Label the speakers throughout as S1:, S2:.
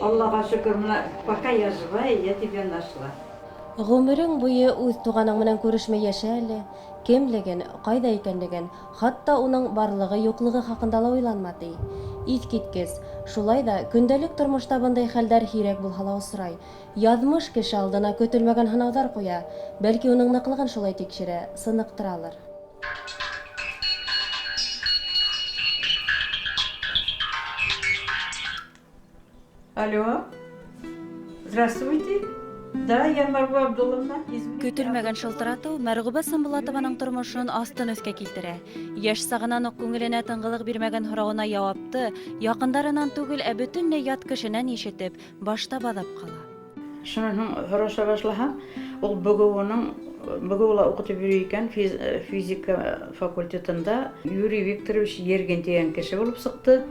S1: Аллаға шөкөр, менә пока я живая, я тебя нашла.
S2: Ғүмерең буйы үҙ туғаның менән күрешмәй йәшә әле, кемлеген, ҡайҙа икәнлеген, хатта уның барлығы-юҡлығы хаҡында ла уйланма, ти. Иҫ киткес. Шулай ҙа көндәлек тормошта бындай хәлдәр һирәк булһа ла осрай. Яҙмыш кеше алдына көтөлмәгән һынауҙар ҡуя, бәлки уның ныҡлығын шулай тикшерә, сыныҡтыралыр.
S1: Алло. Здравствуйте. Да, я Марго Абдулловна. Извините.
S3: Көтөлмәгән шылтыратыу Мәрғүбә Самбулатованың тормошон астын өҫкә килтерә. Йәш сағынан уҡ күңеленә тынғылыҡ бирмәгән һорауына яуапты яҡындарынан түгел, ә бөтөнләй ят кешенән ишетеп, башта баҙап ҡала.
S1: Шунан һуң һораша башлаһам, ул БГУның БГУла уҡытып йөрөй икән, физика факультетында Юрий Викторович Ергин тигән кеше булып сыҡты.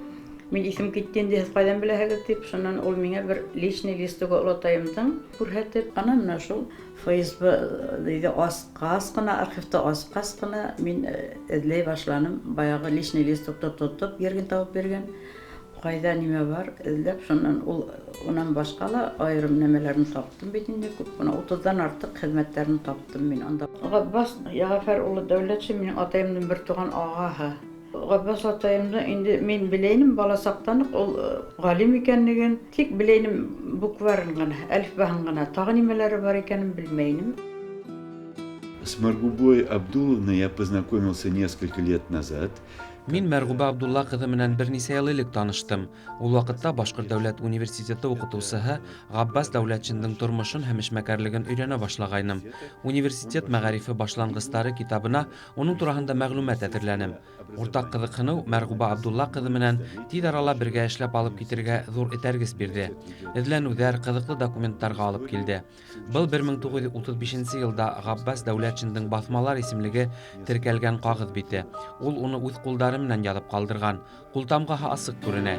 S1: Мин иҫем китте инде, һеҙ ҡайҙан беләһегеҙ тип, шунан ул миңә бер личный листогы олатайымдың күрһәтеп, ана менә шул ФСБ диде асҡас ҡына, архивта асҡас ҡына мин эҙләй башланым. Баяғы личный листокты тотоп, Ергин табып биргән. Ҡайҙа нимә бар, эҙләп, шунан ул унан башҡа ла айырым нәмәләрен таптым бит инде, күп кенә 30-дан артыҡ хеҙмәттәрен таптым мин анда. Ғаббас Йәғәфәр улы Дәүләтшин минең атайымдың бер туған ағаһы. Ғаббас атайымды инде мин белә инем бала саҡтан уҡ ул ғалим икәнлеген, тик белә инем букварын ғына, әлифбаһын ғына, тағы нимәләре бар икәнен белмәй инем.
S4: С Маргубой Абдулловной я познакомился несколько лет назад.
S5: Мин Мәрғүбә Абдулла ҡыҙы менән бер нисә йыл элек таныштым. Ул ваҡытта Башҡорт дәүләт университеты уҡытыусыһы Ғаббас Дәүләтшиндың тормошон һәм эшмәкәрлеген өйрәнә башлағайным. Университет мәғарифы башланғыстары китабына уның тураһында мәғлүмәт әҙерләнем. Уртаҡ ҡыҙыҡһыныу Мәрғүбә Абдулла ҡыҙы менән тиҙ арала бергә эшләп алып китергә ҙур этәргес бирҙе. Эҙләнеүҙәр ҡыҙыҡлы документтарға алып килде. Был 1935 йылда Ғаббас Дәүләтшиндың баҫмалар исемлеге теркәлгән ҡағыҙ бите. Ул уны үҙ ҡулдары менән яҙып ҡалдырған. Ҡултамғаһы асыҡ күренә.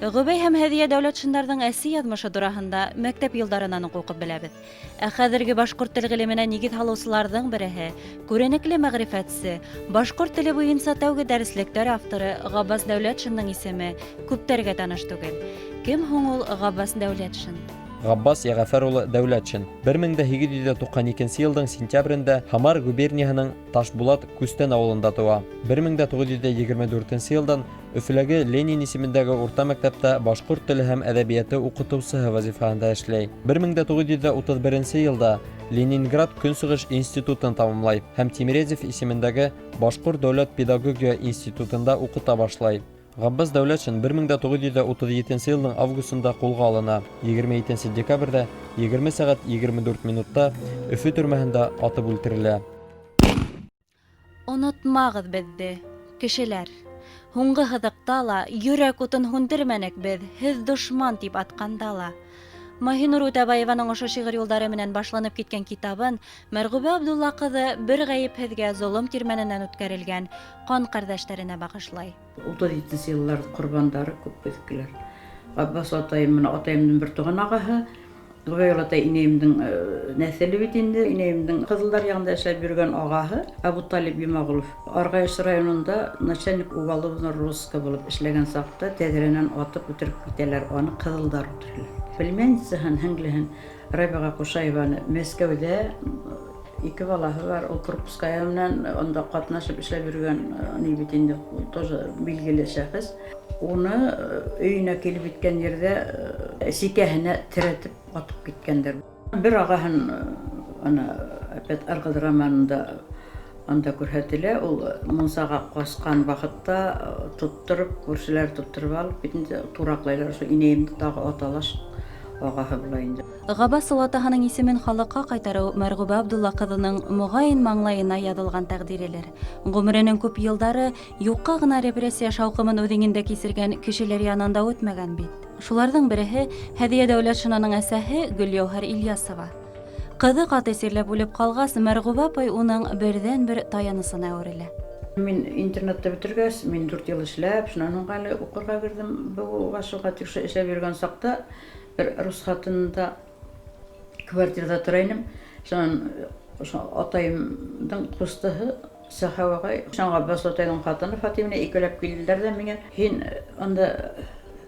S3: Ғөбәй һәм Һәҙиә Дәүләтшиндарҙың әсе яҙмышы тураһында мәктәп йылдарынан уҡ уҡып беләбеҙ. Ә хәҙерге башҡорт тел ғилеменә нигеҙ һалыусыларҙың береһе, күренекле мәғрифәтсе, башҡорт теле буйынса тәүге дәреслектәр авторы Ғаббас Дәүләтшиндың исеме күптәргә таныш түгел. Кем һуң ул Ғаббас Дәүләтшин?
S6: Ғаббас Йәғәфәр улы Дәүләтшин 1892 йылдың сентябрендә Һамар губернияһының Ташбулат Күстән ауылында тыуа. 1924 йылдан Өфөләге Ленин исемендәге урта мәктәптә башҡорт теле һәм әҙәбиәте уҡытыусыһы вазифаһында эшләй. 1931 йылда Ленинград Көнсығыш институтын тамамлай һәм Тимирязев исемендәге Башҡорт дәүләт педагогия институтында уҡыта башлай. Ғаббас Дәүләтшин 1937 йылдың августында ҡулға алына. 27 декабрҙә 20 сәғәт 24 минутта Өфө төрмәһендә атып үлтерелә.
S3: Онотмағыҙ беҙҙе, кешеләр. Һуңғы һыҙыҡта ла йөрәк утын һүндермәнек беҙ, һеҙ дошман тип атҡанда ла. Маһинур Үтәбаеваның ошо шиғыр юлдары менән башланып киткән китабын Мәрғүбә Абдулла ҡыҙы бер ғәйепһеҙгә золом тирмәненән үткәрелгән ҡан ҡәрҙәштәренә бағышлай.
S1: 37 йыллар ҡорбандары күп беҙҙекеләр. Ғаббас атайым менән атайымдың бер туған ағаһы, Ғөбәй олатай инәйемдең нәҫеле бит инде, инәйемдең Ҡыҙылдар яғында эшләп йөрөгән ағаһы Абу Талиб Йомағолов Арғайыш районында начальник уголовного розыска булып эшләгән саҡта тәҙрәнән атып үтереп китәләр, аны ҡыҙылдар үтерәләр. Племянницаһын, һеңлеһен Рабиға Ҡушаеваны Мәскәүҙә ике балаһы бар, ул Крупская менән унда ҡатнашып эшләп йөрөгән, ни бит инде, ул тоже билгеле шәхес. Уны өйөнә килеп еткән ерҙә сикәһенә терәтеп атып киткәндәр. Бер ағаһын ана опять Ырғыҙ романында анда күрһәтелә, ул мунсаға ҡасҡан ваҡытта тоттороп, күршеләр тоттороп алып бит инде тураҡлайлар, ошо инәйемде тағы аталаш ағаһы була инде.
S3: Ғаббас олатаһының исемен халыҡҡа ҡайтарыу Мәрғүбә Абдулла ҡыҙының моғайын маңлайына яҙылған тәҡдирелер. Ғүмеренең күп йылдары юҡҡа ғына репрессия шауҡымын үҙ иңендә кисергән кешеләр янында үтмәгән бит. Шуларҙың береһе Һәҙиә Дәүләтшинаның әсәһе Гөлйәүһәр Ильясова. Ҡыҙы ҡаты сирләп үлеп ҡалғас, Мәрғүбә апай уның берҙән-бер таянысына әүерелә.
S1: Мин интернатта бөтөргәс, мин 4 йыл эшләп, шунан һуң әле уҡырға керҙем. БГУға шуға тик шул эшләп йөрөгән саҡта бер рус хатынында квартирҙа тора инем. Шунан ошо атайымдың ҡустыһы Сәхәү ағай, шунан Ғаббас атайҙың ҡатыны Фатима икәүләп килделәр ҙә миңә, һин анда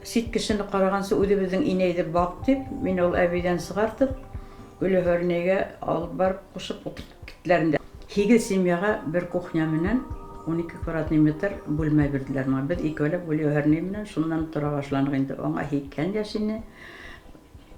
S1: Сит кешене ҡарағансы үҙебеҙҙең инәйҙе баҡ тип, мине ул әбейҙән сығартып, Гөләүһәр инәйгә алып барып ҡушып ултыртып киттеләр инде. 8 семьяға бер кухня менән 12 квадратный метр бүлмә бирҙеләр миңа. Беҙ икәүләп Гөләүһәр инәй менән шуннан тора башланыҡ инде. Аңа 80 йәш ине.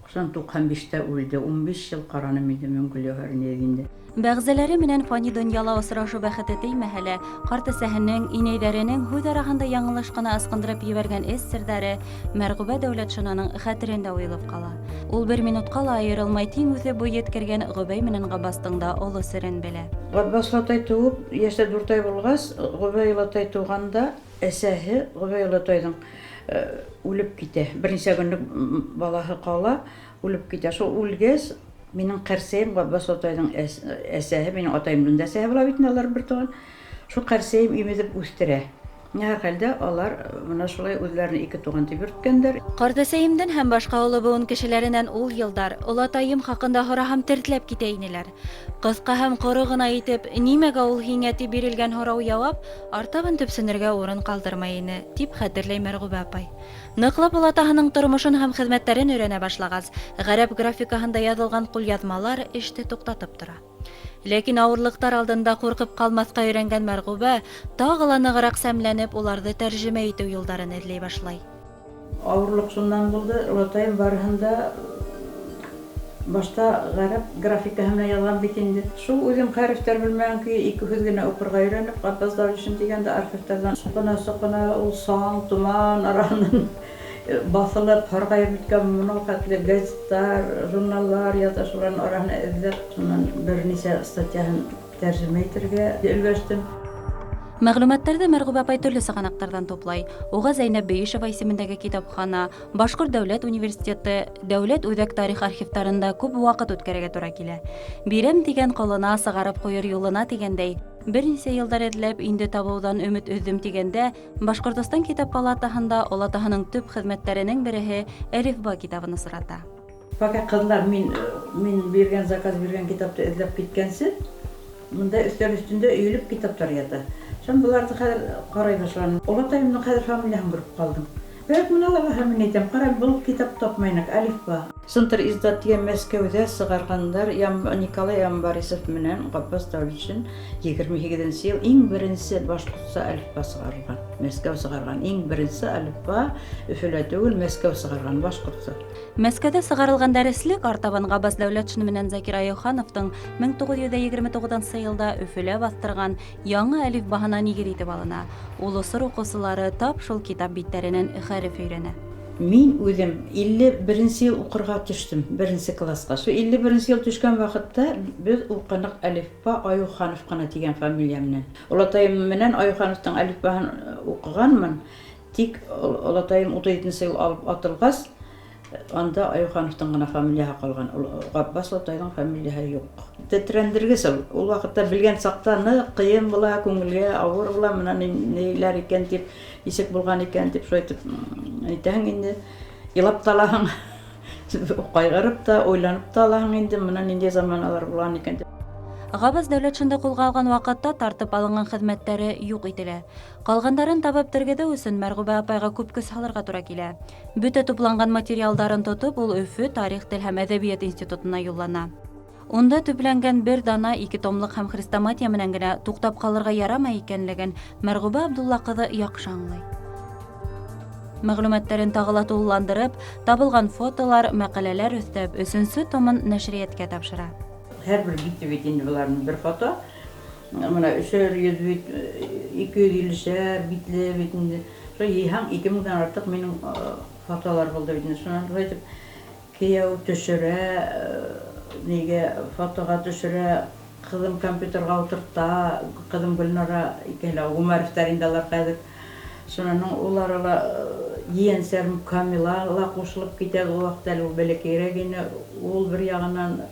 S1: Шунан 95-тә үлде. 15 йыл ҡараным инде мин Гөләүһәр инәйҙе инде.
S3: Бәғзеләре менән фани донъяла осрашыу бәхете теймәһә лә, ҡарт әсәһенең, инәйҙәренең һүҙ араһында яңылыш ҡына ысҡындырып ебәргән эс серҙәре Мәрғүбә Дәүләтшинаның хәтерендә уйылып ҡала. Ул бер минутҡа ла айырылмай тиң үҫеп буй еткергән Ғөбәй менән Ғаббастың да оло серен белә.
S1: Ғаббас олатай тыуып, йәштә 4 ай булғас, Ғөбәй олатай тыуғанда әсәһе Ғөбәй олатайҙың үлеп китә. Бер нисә көнлөк балаһы ҡала, үлеп китә. Шул үлгәс, минең ҡәрсәйем Ғаббас олатайҙың әсәһе, минең атайымдың да әсәһе була бит инде, алар бер туған. Шул ҡәрсәйем имеҙеп үҫтерә. Һәр хәлдә алар мына шулай үҙләрен ике туған тип йөрөткәндәр.
S3: Ҡартәсәйемдән һәм башҡа оло быуын кешеләренән ул йылдар олатайым хаҡында һораһам тертләп китә инеләр. Ҡыҫҡа һәм ҡоро ғына итеп, нимәгә ул һиңә тип бирелгән һорау яуап, артабан төпсөнөргә урын ҡалдырмай ине, тип хәтерләй Мәрғүбә апай. Ныҡлап олатаһының тормошон һәм хеҙмәттәрен өйрәнә башлағас, ғәрәп графикаһында яҙылған ҡулъяҙмалар эште туҡтатып тора. Ләкин ауырлыҡтар алдында ҡурҡып ҡалмаҫҡа өйрәнгән Мәрғүбә тағы ла нығыраҡ сәмләнеп, уларҙы тәржемә итеү юлдарын эҙләй башлай.
S1: Ауырлыҡ шунан булды, олатайым барыһын да башта ғәрәп графикаһы менән яҙған бит инде. Шул үҙем хәрефтәр белмәгән көйө ике һүҙ генә уҡырға өйрәнеп, Ғаббас Дәүләтшин тигәндә архивтарҙан соҡона-соҡона ул саң, томан араһынан баҫылып, һарғайып бөткән мынау хәтле газеттар, журналлар ята, шуларҙың араһына эҙләп, шунан бер нисә статьяһын тәржемә итергә өлгәштем.
S3: Мәғлүмәттәрҙе Мәрғүбә апай төрлө сығанаҡтарҙан туплай. Уға Зәйнәб Бейишева исемендәге китапхана, Башҡорт дәүләт университеты, Дәүләт үҙәк тарих архивтарында күп ваҡыт үткәрергә тура килә. Бирәм тигән ҡолона сығарып ҡуйыр юлына тигәндәй, бер нисә йылдар эҙләп инде табыуҙан өмөт өҙҙөм тигәндә, Башҡортостан китап палатаһында олатаһының төп хеҙмәттәренең береһе Әлифба китабын осрата.
S1: Пока ҡыҙлар мин биргән, заказ биргән китапты эҙләп киткәнсе, мында өҫтәл өҫтөндә өйөлөп китаптар ята. Шун быларҙы хәҙер ҡарай башланым. Олатайымдың хәҙер фамилияһын күреп ҡалдым. Бәк мына ла һәм мин әйтәм, ҡара, был китап тапмайныҡ, Әлифба. Центр издат тигән Мәскәүҙә сығарғандар Николай Ямбарисов менән Ғаббас Дәүләтшин 28 йыл иң беренсе башҡортса әлифба сығарылған. Мәскәү сығарған иң беренсе әлифба Өфөлә түгел, Мәскәү сығарған башҡортса.
S3: Мәскәүҙә сығарылған дәреслек артабан Ғаббас Дәүләтшин менән Закир Айыухановтың 1929 йылда Өфөлә баҫтырған яңы әлифбаһына нигеҙ итеп алына. Ул осор уҡыусылары тап шул китап биттәренән хәреф өйрәнә.
S1: Мин үҙем 51 йыл уҡырға төштөм, беренсе класҡа. Шул 51 йыл төшкән ваҡытта беҙ уҡыныҡ әлифба Айыуханов ҡына тигән фамилия менән. Олатайым менән Айыухановтың әлифбаһын уҡығанмын. Тик олатайым 37 йыл алып атылғас, анда Айыухановтың ғына фамилияһы ҡалған. Ул Ғаббас олатайҙың фамилияһы юҡ. Тетрәндергес ул. Ул ваҡытта белгән саҡта ныҡ ҡыйын була, күңелгә ауыр була, мына ниләр икән тип, нисек булған икән тип шулай итеп әйтәһең инде. Илап та алаһың, ҡайғырып та, уйланып та алаһың инде, мына ниндәй заманалар булған икән тип.
S3: Ғаббас Дәүләтшинды ҡулға алған ваҡытта тартып алынған хеҙмәттәре юҡ ителә. Ҡалғандарын табып тергеҙеү өсөн Мәрғүбә апайға күп көс һалырға тура килә. Бөтә тупланған материалдарын тотоп, ул Өфө тарих, тел һәм әҙәбиәт институтына юллана. Унда төпләнгән бер дана ике томлыҡ һәм хрестоматия менән генә туҡтап ҡалырға ярамай икәнлеген Мәрғүбә Абдулла ҡыҙы яҡшы аңлай. Мәғлүмәттәрен тағы ла тулыландырып, табылған фотолар, мәҡәләләр өҫтәп, өсөнсө томын нәшриәткә тапшыра.
S1: Һәр бер бите бит инде быларның бер фото. Мына өсәр йөҙ бит, ике йөҙ иллешәр битле бит инде. Шул йыйһаң, ике меңдән артыҡ минең фотолар булды бит инде. Шунан шулай итеп кейәү төшөрә, нигә фотоға төшөрә, ҡыҙым компьютерға ултырта, ҡыҙым Гөлнара икәү лә Ғүмәровтар инде алар хәҙер. Шунан һуң улар ла ейәнсәрем Камила ла ҡушылып китә, ул ваҡытта әле ул бәләкәйерәк ине. Ул бер яғынан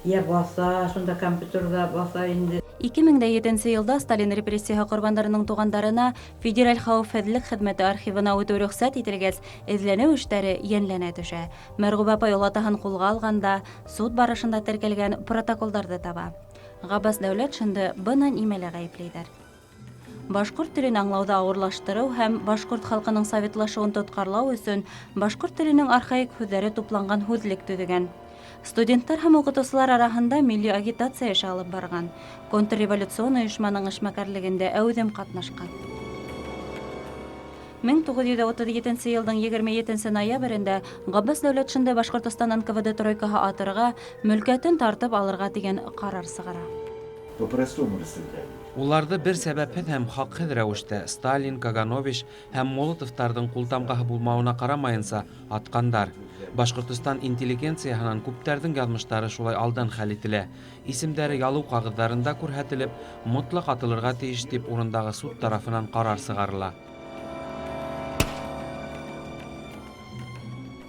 S1: йә баҫа, шунда компьютерҙа баҫа инде.
S3: 2007 йылда Сталин репрессияһы ҡорбандарының туғандарына Федераль хәүефһеҙлек хеҙмәте архивына үтеү рөхсәт ителгәс, эҙләнеү эштәре йәнләнә төшә. Мәрғүбә апай олатаһын ҡулға алғанда суд барышында теркәлгән протоколдарҙы таба. Ғаббас Дәүләтшинды бына нимәлә ғәйепләйҙәр. Башҡорт телен аңлауҙы ауырлаштырыу һәм башҡорт халҡының советлашыуын тотҡарлау өсөн башҡорт теленең архаик һүҙҙәре тупланған һүҙлек төҙөгән. Студенттар һәм уҡытыусылар араһында милли агитация эше алып барған. Контрреволюцион ойошманың эшмәкәрлегендә әүҙем ҡатнашҡан. 1937 йылдың 27 ноябрендә Ғаббас Дәүләтшинды Башҡортостан НКВД тройкаһы атырға, мөлкәтен тартып алырға тигән ҡарар сығара.
S4: По-простому расстреляли.
S5: Уларҙы бер сәбәпһеҙ һәм хаҡһыҙ рәүештә Сталин, Каганович һәм Молотовтарҙың ҡултамғаһы булмауына ҡарамайынса атҡандар. Башҡортостан интеллигенцияһынан күптәрҙең яҙмыштары шулай алдан хәл ителә. Исемдәре ялыу ҡағыҙҙарында күрһәтелеп, мотлаҡ атылырға тейеш тип урындағы суд тарафынан ҡарар сығарыла.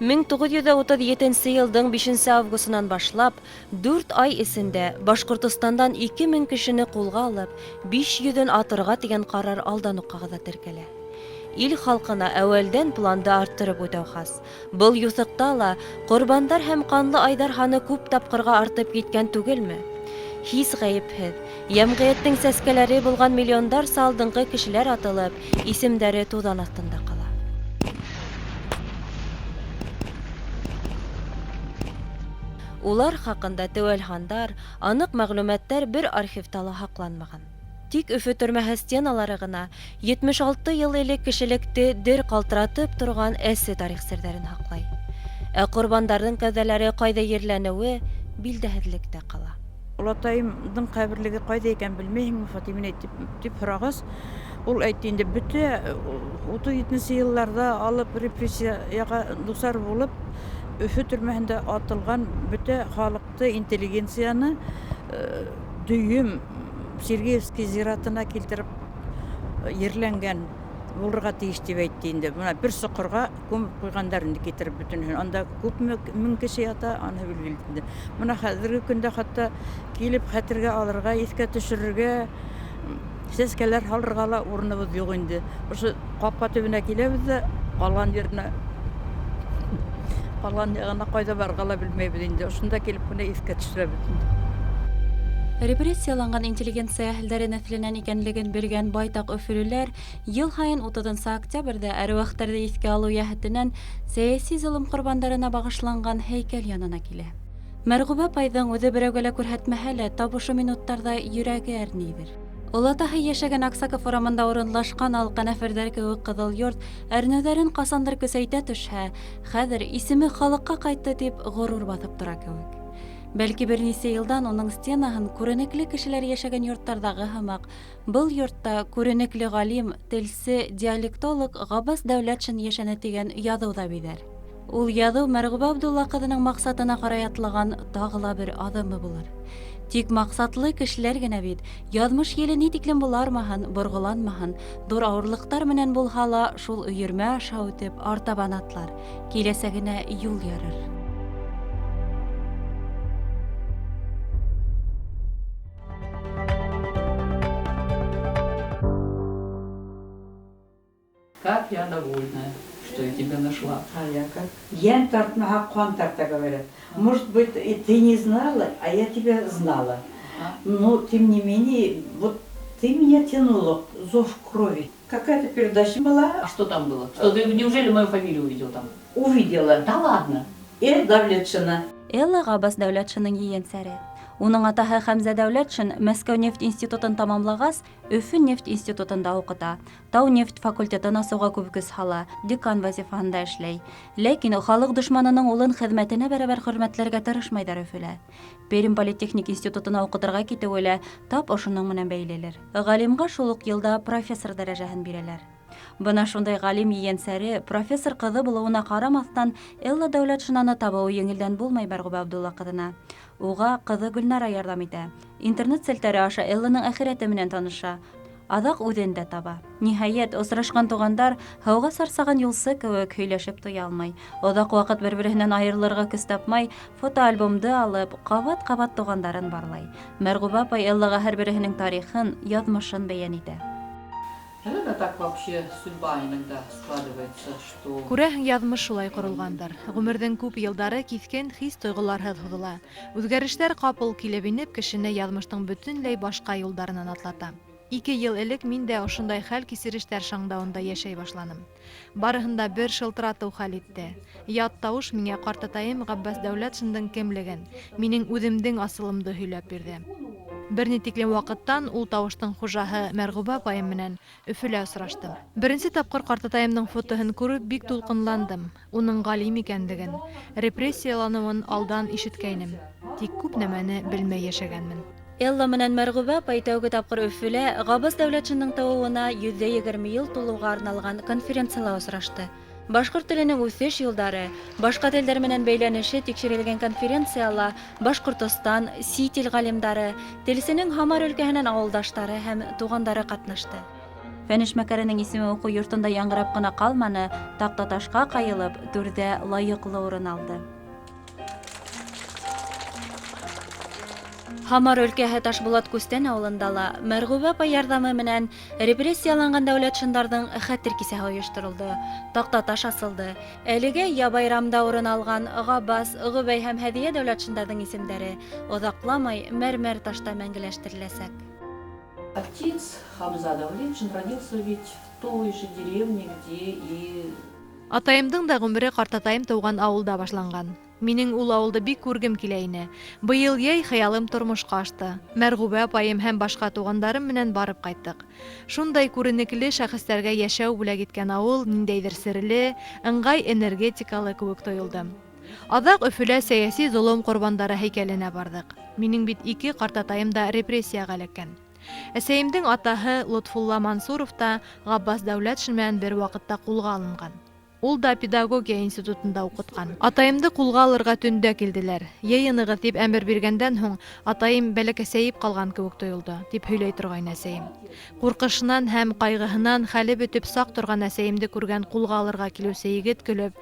S2: 1937 йылдың 5 августынан башлап, 4 ай эсендә Башҡортостандан 2000 кешене ҡулға алып, 500-ен атырға тигән ҡарар алдан уҡ ҡағыҙҙа теркәлә. Ил халҡына әүәлдән планды арттырып үтәү хас. Был юҫыҡта ла ҡорбандар һәм ҡанлы айҙар һаны күп тапҡырға артып киткән түгелме? Һис ғәйепһеҙ, йәмғиәттең сәскәләре булған миллиондарса алдынғы кешеләр атылып, исемдәре туҙан аҫтында ҡала. Улар хаҡында теүәл һандар, аныҡ мәғлүмәттәр бер архивта ла һаҡланмаған. Тик Өфө төрмәһе стеналары ғына 76 йыл элек кешелекте дер ҡалтыратып торған әсе тарих серҙәрен һаҡлай. Ә ҡорбандарҙың кәүҙәләре ҡайҙа ерләнеүе билдәһеҙлектә ҡала.
S1: Олатайымдың ҡәберлеге ҡайҙа икән белмәйһеңме, Фатимина, тип һорағас, ул әйтте инде, бөтә 37 йылларҙа алып репрессияға дусар булып, Өфө төрмәһендә атылған бөтә халыҡты, интеллигенцияны дөйөм Сергеевский зиратына килтереп ерләнгән булырға тейеш тип әйтте инде. Бына бер соҡорға күмеп ҡуйғандар инде китереп бөтөнөһөн. Анда күпме мең кеше ята, аны белгән инде. Бына хәҙерге көндә хатта килеп хәтергә алырға, иҫкә төшөрөргә, сәскәләр һалырға ла урыныбыҙ юҡ инде. Ошо ҡапҡа төбөнә киләбеҙ ҙә, ҡалған еренә, ҡалған яғына ҡайҙа барырға ла белмәйбеҙ инде. Ошонда килеп бына иҫкә төшөрәбеҙ инде.
S3: Репрессияланған интеллигенция әһелдәре нәҫеленән икәнлеген белгән байтаҡ өфөлөләр йыл һайын 30 октябрҙә әруахтарҙы иҫкә алыу йәһәтенән сәйәси золом ҡорбандарына бағышланған һәйкәл янына килә. Мәрғүбә апайҙың үҙе берәүгә лә күрһәтмәһә лә, тап ошо минуттарҙа йөрәге әрнейҙер. Олатаһы йәшәгән Аксаков урамында урынлашҡан алҡа нәфәрҙәр кеүек ҡыҙыл йорт әрнеүҙәрен ҡасандыр көсәйтә төшһә, хәҙер исеме халыҡҡа ҡайтты тип ғорур баҫып тора кеүек. Бәлки бер нисә йылдан уның стенаһын күренекле кешеләр йәшәгән йорттарҙағы һымаҡ, был йортта күренекле ғалим, телсе, диалектолог Ғаббас Дәүләтшин йәшәне тигән яҙыу ҙа биҙәр. Ул яҙыу Мәрғүбә Абдулла ҡыҙының маҡсатына ҡарай атлаған тағы ла бер аҙымы булыр. Тик маҡсатлы кешеләр генә бит, яҙмыш еле ни тиклем булармаһын, борғоланмаһын, ҙур ауырлыҡтар менән булһа ла, шул өйөрмә аша үтеп, артабан атлар, киләсәгенә юл ярыр.
S7: Как я довольна, что я тебя нашла.
S1: А я как? Йән тартмаһа, ҡан тарта, говорят. Может быть, и ты не знала, а я тебя знала. Но, тем не менее, вот ты меня тянула, зов крови. Какая-то передача была.
S7: А что там было? Что, ты неужели мою фамилию увидел там?
S1: Увидела.
S7: Да ладно.
S1: Эр Давлетшина.
S3: Элла Ғаббас Дәүләтшиның ейәнсәре. Уның атаһы Хәмзә Дәүләтшин Мәскәү нефть институтын тамамлағас, Өфө нефть институтында уҡыта. Тау нефть факультетын асыуға күп көс һала, декан вазифаһында эшләй. Ләкин халыҡ дошманының улын хеҙмәтенә бәрәбәр хөрмәтләргә тырышмайҙар Өфөлә. Пермь политехник институтына уҡытырға китеүе лә тап ошоноң менән бәйлелер. Ғалимға шул уҡ йылда профессор дәрәжәһен бирәләр. Бына шундай ғалим ейәнсәре, профессор ҡыҙы булыуына ҡарамаҫтан, Элла Дәүләтшинаны табыуы еңелдән булмай Мәрғүбә Абдулла ҡыҙына. Уға ҡыҙы Гөлнара ярҙам итә. Интернет селтәре аша Элланың әхирәте менән таныша. Аҙаҡ үҙен дә таба. Ниһайәт, осрашҡан туғандар һыуға сарсаған юлсы кеүек һөйләшеп туя алмай. Оҙаҡ ваҡыт бер-береһенән айырылырға көс тапмай, фотоальбомды алып, ҡабат-ҡабат туғандарын барлай. Мәрғүбә апай Эллаға һәр береһенең тарихын, яҙмышын бәйән итә.
S7: Наверное, так вообще судьба иногда складывается, что...
S8: Күрәһең, яҙмыш шулай ҡоролғандыр. Ғүмерҙең күп йылдары киҫкен хис-тойғоларһыҙ һуҙыла. Үҙгәрештәр ҡапыл килеп инеп, кешене яҙмыштың бөтөнләй башҡа юлдарынан атлата. Ике йыл элек мин дә ошондай хәл-кисерештәр шаңдауында йәшәй башланым. Барыһын да бер шылтыратыу хәл итте. Ят тауыш миңә ҡартатайым Ғаббас Дәүләтшиндың кемлеген, минең үҙемдең асылымды һөйләп бирҙе. Бер ни тиклем ваҡыттан ул тауыштың хужаһы Мәрғүбә апайым менән Өфөлә осраштым. Беренсе тапҡыр ҡартатайымдың фотоһын күреп бик тулҡынландым. Уның ғалим икәнлеген, репрессияланыуын алдан ишеткәйнем. Тик күп нәмәне белмәй йәшәгәнмен.
S3: Элла менән Мәрғүбә апай тәүге тапҡыр Өфөлә Ғаббас Дәүләтшиндың тыуыуына 120 йыл тулыуға арналған конференцияла осрашты. Башҡорт теленең үҫеш юлдары, башҡа телдәр менән бәйләнеше тикшерелгән конференцияла Башҡортостан, сит ил ғалимдары, телсенең Һамар өлкәһенән ауылдаштары һәм туғандары ҡатнашты. Фән эшмәкәренең исеме уҡыу йортонда яңғырап ҡына ҡалманы, таҡтаташҡа ҡайылып, түрҙә лайыҡлы урын алды. Һамар өлкәһе Ташбулат Күстән ауылында ла Мәрғүбә апай ярҙамы менән репрессияланған дәүләтшиндарҙың хәтер кисәһе ойошторолдо. Таҡтаташ асылды. Әлегә ябайрамда урын алған Ғаббас, Ғөбәй һәм Һәҙиә дәүләтшиндарҙың исемдәре оҙаҡламай мәрмәр ташта мәңгеләштереләсәк.
S7: Отец Хамза Давлетшин родился ведь в той же деревне, где и
S8: Атайымдың да ғүмере ҡартатайым тыуған ауылда башланған. Минең ул ауылды бик күргем килә ине. Быйыл йәй хыялым тормошҡа ашты. Мәрғүбә апайым һәм башҡа туғандарым менән барып ҡайттыҡ. Шундай күренекле шәхестәргә йәшәү бүләк иткән ауыл ниндәйҙер серле, ыңғай энергетикалы кеүек тойолдо. Аҙаҡ Өфөлә сәйәси золом ҡорбандары һәйкәленә барҙыҡ. Минең бит ике ҡартатайым да репрессияға эләккән. Әсәйемдең атаһы Лотфулла Мансуров та Ғаббас Дәүләтшин менән бер ваҡытта ҡулға алынған. Ул да педагогия институтында уҡытҡан. Атайымды ҡулға алырға төндә килделәр. Йыйынығыҙ тип әмер биргәндән һуң атайым бәләкәсәйеп ҡалған кеүек тойолдо, тип һөйләй торғайны әсәйем. Ҡурҡышынан һәм ҡайғыһынан хәле бөтөп саҡ торған әсәйемде күргән ҡулға алырға килеүсе егет көлөп,